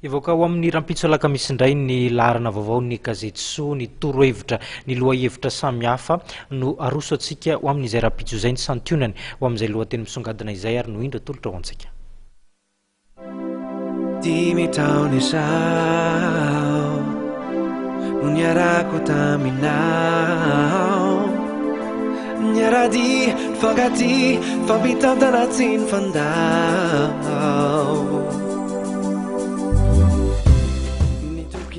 Hivoaka ho amin'ny rahampitso alakamisy indray ny laharana vaovaon'ny gazety Soa, ny torohevitra, ny lohahevitra samihafa no aroso antsika ho amin'izay rahampitso izay, ny santionany ho amin'izay lohateny misongadina izay ary no indro atolotra ho antsika. Dimy taona izao no niarako taminao Niara-dia, nifankatia, nifampitantana tsy nifandao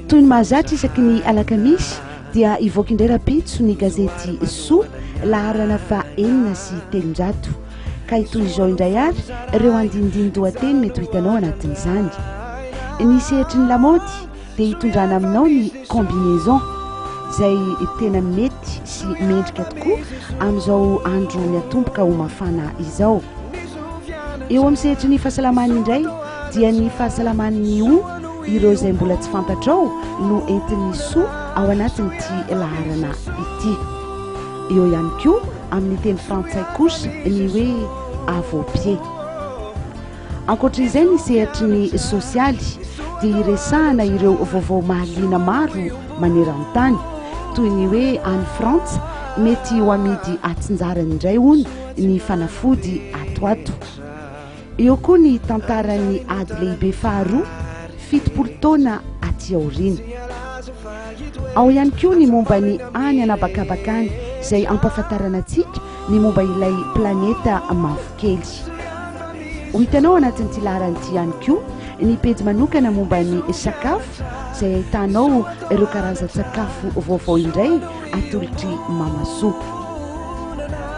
Toy ny mahazatra isaky ny alakamisy dia hivoaka indray rahampitso ny gazety Soa laharana faha 306. Ka hitohy izao indray ary ireo andinindinin-dohateny mety ho hitanao anatin'izany. Ny sehatry ny lamaody dia hitondrana aminao ny combinaison izay tena mety sy mendrika tokoa amin'izao andro miatomboka ho mafana izao. Eo amin'ny sehatry ny fahasalamana indray dia ny fahasalaman'ny hoho ireo izay mbola tsy fantatrao no entin'ny soa ao anatin'ity laharana ity. Eo ihany koa amin'ny teny frantsay kosa ny hoe à vos pieds. Ankoatra izay ny sehatry ny sosialy dia iresahana ireo vaovao mahaliana maro maneran-tany toy ny hoe any Frantsa mety ho amidy atsinjarany indray hono ny fanafody ato ato. Eo koa ny tantaran'ny ady lehibe faharoa 70 taona aty aoriana. Ao ihany koa ny momba ny any an'habakabaka any izay ampahafantarana antsika ny momba ilay planeta mavokely. Ho hitanao anatin'ity laharana ity ihany koa ny pejy manokana momba ny sakafo izay ahitanao ireo karazan-tsakafo vaovao indray atolotr'i Mamasoa.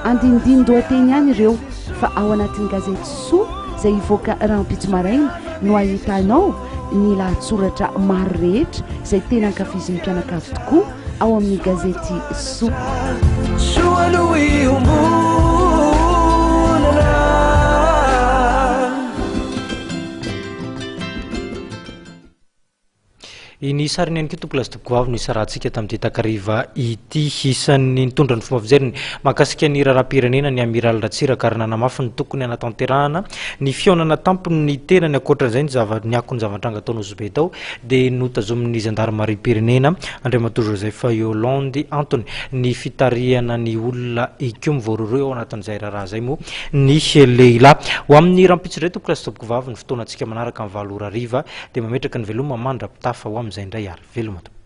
Andinindinin-dohateny ihany ireo fa ao anatin'ny gazety Soa izay hivoaka rahampitso maraina no ahitanao ny lahatsoratra maro rehetra izay tena ankafizin'ny mpianakavy tokoa ao amin'ny gazety Soa. Soa no iombonana. Iny sariny ihany koa tompoko lahy sy tompoko vavy no isarahantsika tamin'ity takariva ity. Isan'ny nitondra ny fomba fijeriny mahakasika ny raharaham-pirenena ny Amiraly Ratsiraka ary nanamafy ny tokony hanatanterahana ny fihaonana tampony ny tenany. Ankoatra izay ny zava ny akon'ny zava-nitranga tao Nosy Be tao dia notazomin'ny zandarimariam-pirenena Andriamatoa Joseph Yolande antony ny fitarihana ny olona hikomy voarohirohy ao anatin'izay raharaha izay moa ny lehilahy. Ho amin'ny rahampitso indray tompoko lahy sy tompoko vavy ny fotoanantsika manaraka amin'ny 8 ora hariva dia mametraka ny veloma mandra-pitafa ho amin'izay indray ary veloma tompoko.